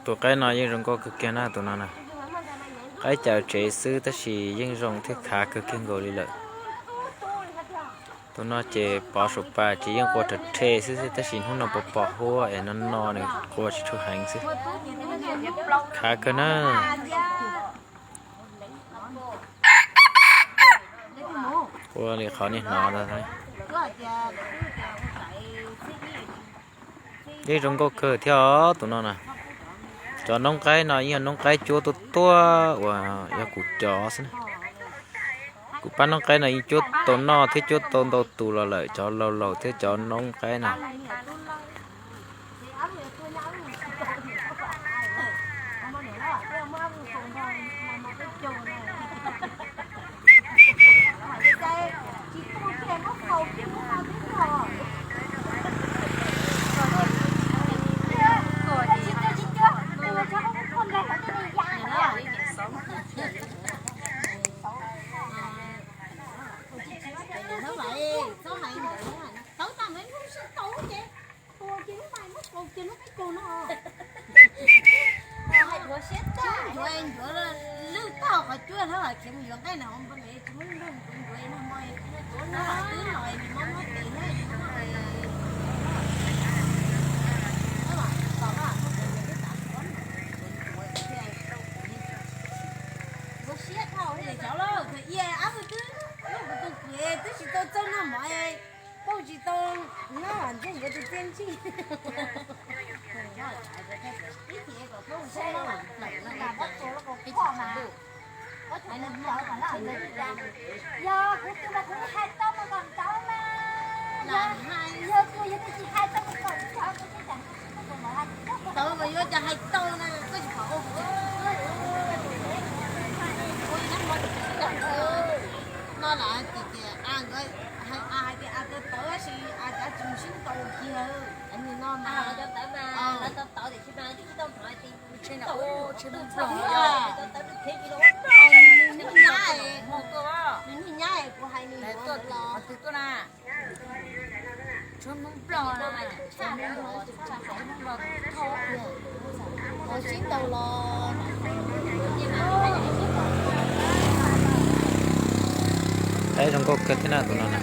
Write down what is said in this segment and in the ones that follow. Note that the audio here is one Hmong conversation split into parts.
Tus qaib no yeej zoo nkauj kawg kiag na tus no na. Qaib caws tsev xwb tab sis yeej zoo thiab khav kawg kiag nkaus li lawm. Tus no ces pov saum pas ces yeej qua rhe rhe xwb xwb tab sis hnub no pos pos huab es no no nws qua tsis tshua heev xwb. Khav kawg na. Ua li qhov nej hnov no. Yeej zoo nkauj kawg thiab os tus no na. Cov noob qaib no yeej yog noob qaib cuab tuaj tuaj uas yog kuv cov xwb na. Kuv pab noob qaib no yeej cuab tau noj thiab cuab tau ntau tus los lawm, cov laus laus thiab cov noob qaib no. Ncuav ncuav lwj tag qhov cuab hab khiav mus yuav nqaij na, tsis muaj nrog ncuav ncuav no mo, twb los nws mob mob tes thiab. Ua siab dhau li cov lauj, thaum ub ab pwg twb, kuv tus kwv twb tsis tau txawj noj mov, tau tsis tau noj ntxeeg yuav tus txiaj ntsig. Yog kuv twb mas kuv hais tau mas kom ntawd mas, yog kuv yog twb tsis hais tau mas kom ntawd. Tau mas yuav cas hais tau na, koj tsis pom ua kuv no las tias a nkawd hais tias a tawv tawv tab sis a cav tsis sib ntaus kiag. Nws no mas lawv tau tawv tiam sis mas twb tsis tau hnov tias tshee nploog, tshee nploog, nws nyab, nws nyab kuv hais nws tuaj los twg tuaj na. Tshee nploog, tshee nploog, sib ntaus los. Qaib zoo nkauj kawg thiab na tus no na.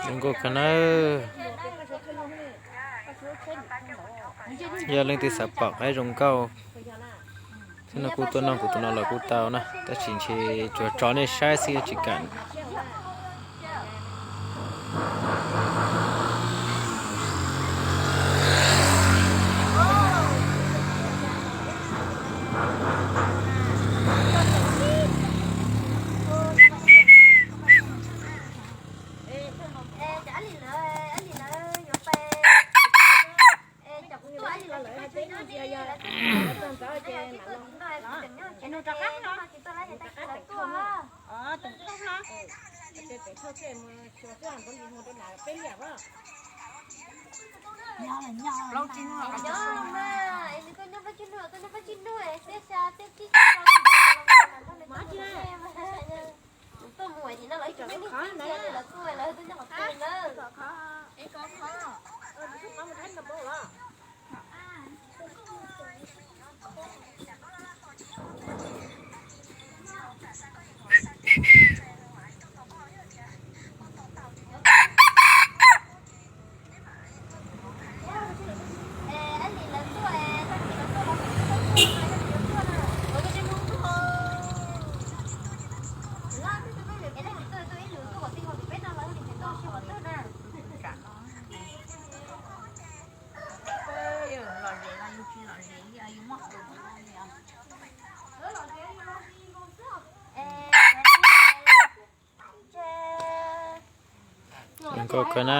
Zoo nkauj kawg nawb. Yog leej twg xav pom qaib zoo nkauj thiab no kuj tuaj noj kuv tus no los kuj tau na, tab sis ntshe tsuas tso nej saib xwb tsis kam. Nkauj kawg na.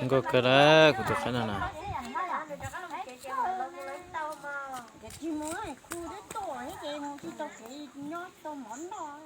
Nkauj kawg na, kuv tus qhaib no na. Tsis mus khu twb tuaj ces mus tsis tau kev nyob tau mov noj.